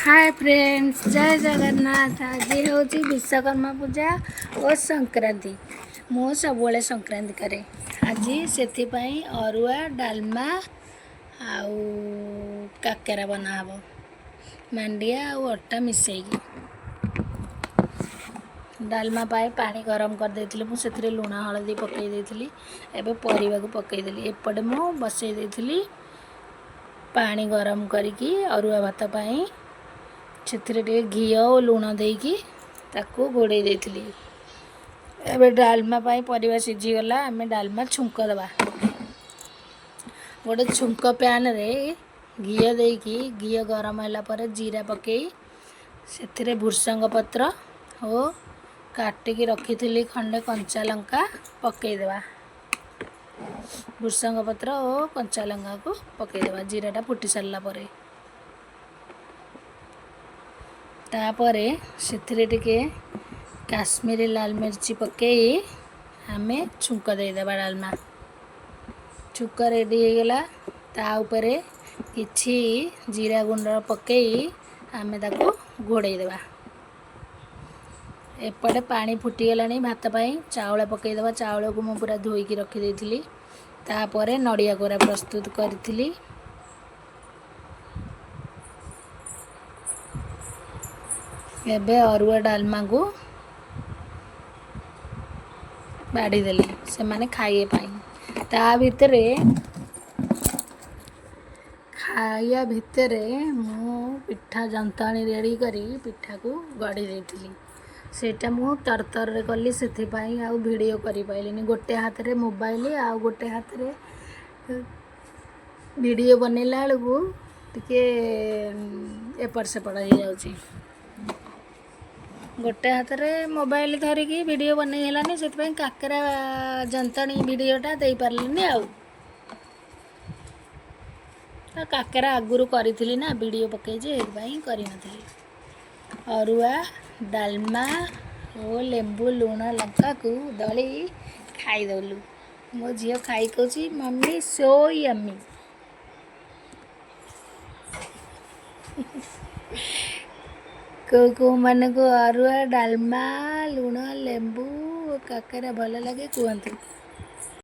ହାଏ friends, ଜୟ ଜଗନ୍ନାଥ। ଆଜି ହେଉଛି ବିଶ୍ୱକର୍ମା ପୂଜା ଓ ସଂକ୍ରାନ୍ତି। ମୁଁ ସବୁବେଳେ ସଂକ୍ରାନ୍ତି କରେ। ଆଜି ସେଥିପାଇଁ ଅରୁଆ ଡାଲମା ଆଉ କାକେରା ବନାହେବ, ମାଣ୍ଡିଆ ଆଉ ଅଟା ମିଶାଇକି। ଡାଲମା ପାଇଁ ପାଣି ଗରମ କରିଦେଇଥିଲି ମୁଁ, ସେଥିରେ ଲୁଣ ହଳଦୀ ପକାଇ ଦେଇଥିଲି। ଏବେ ପରିବାକୁ ପକାଇଦେଲି। ଏପଟେ ମୁଁ ବସାଇ ଦେଇଥିଲି ପାଣି ଗରମ କରିକି ଅରୁଆ ଭାତ ପାଇଁ। ସେଥିରେ ଟିକେ ଘିଅ ଓ ଲୁଣ ଦେଇକି ତାକୁ ଘୋଡ଼େଇ ଦେଇଥିଲି। ଏବେ ଡାଲମା ପାଇଁ ପରିବା ସିଝିଗଲା, ଆମେ ଡାଲମା ଛୁଙ୍କ ଦେବା। ଗୋଟେ ଛୁଙ୍କ ପ୍ୟାନ୍ରେ ଘିଅ ଦେଇକି, ଘିଅ ଗରମ ହେଲା ପରେ ଜିରା ପକାଇ ସେଥିରେ ଭୃସଙ୍ଗ ପତ୍ର ଓ କାଟିକି ରଖିଥିଲି ଖଣ୍ଡେ କଞ୍ଚା ଲଙ୍କା ପକାଇଦେବା। ଭୃସଙ୍ଗ ପତ୍ର ଓ କଞ୍ଚା ଲଙ୍କାକୁ ପକାଇଦେବା ଜିରାଟା ଫୁଟି ସାରିଲା ପରେ। ତାପରେ ସେଥିରେ ଟିକେ କାଶ୍ମୀରୀ ଲାଲ ମିର୍ଚି ପକାଇ ଆମେ ଛୁଙ୍କ ଦେଇଦେବା। ଡାଲମା ଛୁଙ୍କ ରେଡ଼ି ହେଇଗଲା। ତା ଉପରେ କିଛି ଜିରା ଗୁଣ୍ଡ ପକାଇ ଆମେ ତାକୁ ଘୋଡ଼େଇ ଦେବା। ଏପଟେ ପାଣି ଫୁଟିଗଲାଣି, ଭାତ ପାଇଁ ଚାଉଳ ପକାଇଦେବା। ଚାଉଳକୁ ମୁଁ ପୁରା ଧୋଇକି ରଖିଦେଇଥିଲି। ତାପରେ ନଡ଼ିଆ କୋରା ପ୍ରସ୍ତୁତ କରିଥିଲି। ଏବେ ଅରୁଆ ଡାଲମାକୁ ବାଢ଼ିଦେଲି ସେମାନେ ଖାଇବା ପାଇଁ। ତା ଭିତରେ ଖାଇବା ଭିତରେ ମୁଁ ପିଠା ଯନ୍ତଣୀ ରେଡ଼ି କରି ପିଠାକୁ ଗଢ଼ି ଦେଇଥିଲି। ସେଇଟା ମୁଁ ତରତରରେ କଲି, ସେଥିପାଇଁ ଆଉ ଭିଡ଼ିଓ କରିପାରିଲିନି। ଗୋଟେ ହାତରେ ମୋବାଇଲ ଆଉ ଗୋଟେ ହାତରେ ଭିଡ଼ିଓ ବନେଇଲା ବେଳକୁ ଟିକେ ଏପଟ ସେପଟ ହେଇଯାଉଛି। ଗୋଟେ ହାତରେ ମୋବାଇଲ ଧରିକି ଭିଡ଼ିଓ ବନେଇ ହେଲାନି, ସେଥିପାଇଁ କାକେରା ଯନ୍ତଣୀ ଭିଡ଼ିଓଟା ଦେଇପାରିଲିନି। ଆଉ କାକେରା ଆଗରୁ କରିଥିଲି ନା, ଭିଡ଼ିଓ ପକେଇଛି, ସେଇଥିପାଇଁ କରିନଥିଲି। ଅରୁଆ ଡାଲମା ଓ ଲେମ୍ବୁ ଲୁଣ ଲଙ୍କାକୁ ଦଳି ଖାଇଦେଲୁ। ମୋ ଝିଅ ଖାଇ କହୁଛି, ମମ୍ମି ସୋ ୟମି। କେଉଁ କେଉଁମାନଙ୍କୁ ଅରୁଆ ଡାଲମା, ଲୁଣ, ଲେମ୍ବୁ ଓ କାକେରା ଭଲ ଲାଗେ କୁହନ୍ତୁ।